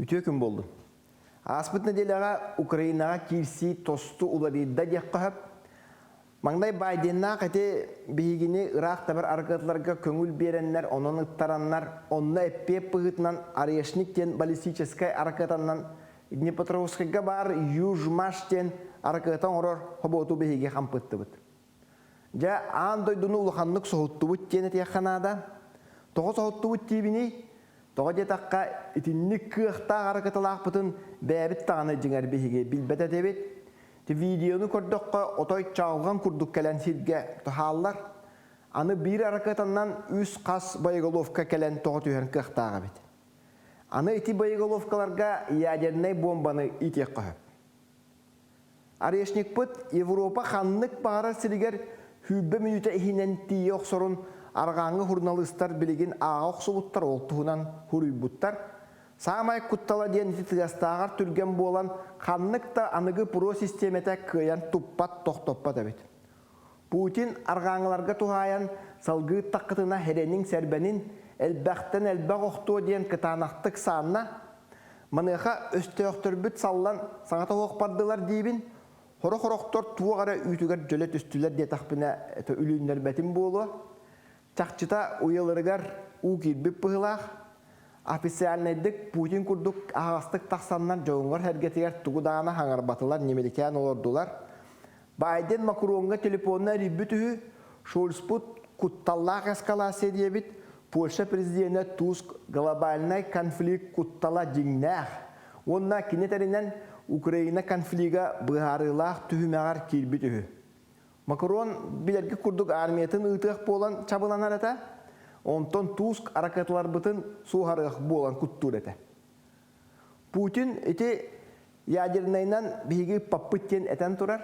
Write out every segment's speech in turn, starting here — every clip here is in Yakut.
Үтүө күн буоллун. Ааспыт нэдиэлэҕэ Украинаҕа киирсии тосту уларыйда диэххэ сөп. Маҥнай Байденнаах ити биһигини ыраах табар аргыатыларга көҥүл биэрэннэр, онон ыттараннар, онно эппиэт быһыытынан Орешник диэн баллистическай аракыатаннан Днепропетровскайга баар Южмаш диэн аракыата оҥорор хобуоту биһиги хампыттыбыт. Дьэ, аан дойдуну улаханнык соһуттубут диэн этиэххэ наада. Тоҕо соһуттубут диибиний? Тоҕо диэтэххэ, итинник кыахтаах аракыталаахпытын бэйэбит даҕаны дьиҥэр биһиги билбэт этибит. Ти видеону көрдөххө, отой чаҕылҕан курдук кэлэн сиргэ таһааллар. Аны биир аракытаннан үс хас боеголовка кэлэн тоҕо түһэр кыахтаах эбит. Аны ити боеголовкаларга ядернай буомбаны иитиэххэ сөп. Орешникпыт Европа ханнык баҕарар сиригэр 20 мүнүүтэ иһинэн тиийэ охсорун арҕааҥҥы суруналыыстар билигин ааҕа охсубуттар, ол туһунан суруйбуттар. Саамай куттала диэн ити тыастааҕар түргэн буолан, ханнык да аныгы ПРО систиэмэтэ кыайан туппат, тохтоппот эбит. Путин арҕааҥҥыларга туһаайан салгыы ыттаххытына эрэниҥ-сэрбэнин, элбэхтэн элбэх охтуо диэн кытаанахтык саанна. Маныаха өстөөхтөрбүт саллан саҥата суох бардылар диибин, сорох-сорохтор туох эрэ үүтүгэр дьөлө түстүлэр диэтэхпинэ, это үлүннэрбэтим буолуо. Чахчыта уйаларыгар уу киирбит быһыылаах. Официальнайдык Путин курдук аһаҕастык тахсаннар дьоҥҥор-сэргэтигэр тугу даҕаны хаҥарбатылар, ньимиликээн олордулар. Байден Макроҥҥа телефонна эрийбит үһү, Шольцпут кутталлаах эскалация диэбит, Польша президенэ Туск глобальнай конфликт куттала дьиҥнээх уонна кини этэринэн Украина конфлига быһаарыылаах түһүмэҕэр киирбит үһү. Макрон билэргэ курдук армиятын ыытыах буолан чабыланар этэ, онтон Туск ракеталарбытын суоһарыах буолан куттуур этэ. Путин ити ядернайынан биһиги ыппаппыт диэн этэн турар.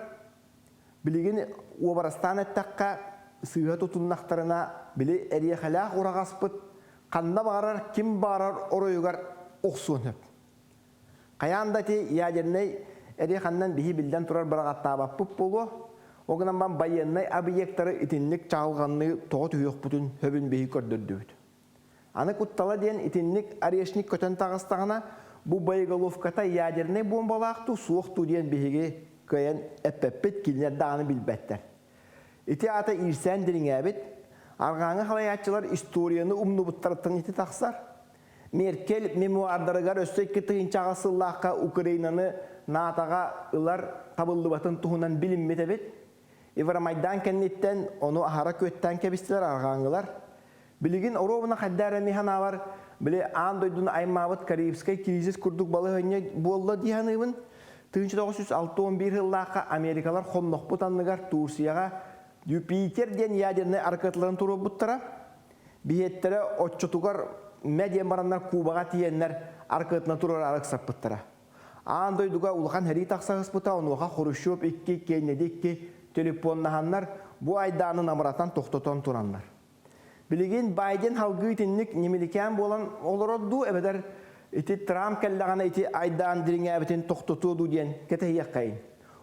Билигин уобарастаан эттэххэ, сыыһа тутуннахтарына, били эриэхэлээх ураҕаспыт ханна баҕарар, ким баҕарар оройугар охсуон сөп. Хайаан да ити ядернай эриэхэннэн биһи биллэн турар быраҕаттаабаппыт буолуо. Ол гынан баран байыаннай объектары итинник чаҕылҕанныы тоҕо түһүөхпүтүн сөбүн биһи көрдөрдүбүт. Аны куттала диэн итинник орешник көтөн таҕыстаҕына, бу боеголовката ядернай буомбалаах дуу, суох дуу диэн биһиги кыайан эппэппит, кинилэр даҕаны билбэттэр. Ити аата иирсээн дириҥээбит, арҕааҥы халайааччылар историяны умнубуттарыттан ити тахсар. Меркель мемуардарыгар өссө 2000 сыллаахха Украинаны НАТО-ҕа ылар табыллыбатын туһунан билиммит эбит. Евромайдан кэнниттэн ону аһара күөттээн кэбистилэр арҕааҥҥылар. Билигин оруобуна хайда эрэ мин санаабар, били аан дойдуну аймаабыт Карибскай кризис курдук балаһыанньа буолла дии саныыбын. 1961 сыллаахха Америкалар хоннохпут анныгар Турцияҕа Юпитер диэн ядернай аракыаталарын туруорбуттара. Биһиэттэрэ оччотугар мэ диэн бараннар Кубаҕа тиийэннэр аракыатынан туруораары ыксаппыттара. Аан дойдуга улахан сэрии тахсаһыспыта, онуоха Хрущев икки, Кеннеди икки телефоннаһаннар бу айдааны намыратан тохтотон тураннар. Билигин Байден халгыы итинник ньимиликээн буолан олорор дуу эбэтэр ити Трамп кэллэҕинэ ити айдаан дириҥээбитин тохтотуо дуу диэн кэтэһиэххэйин.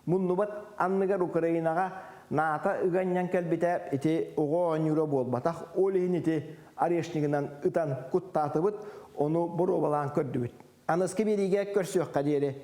Муннубат анныгар Украинаҕа НАТО ыганньан кэлбитэ ити оҕо оонньуура буолбатах, ол иһин ити орешнигынан ытан куттаатыбыт, ону боруобалаан көрдүбүт. Аныскы биэриигэ көрсүөххэ диэри.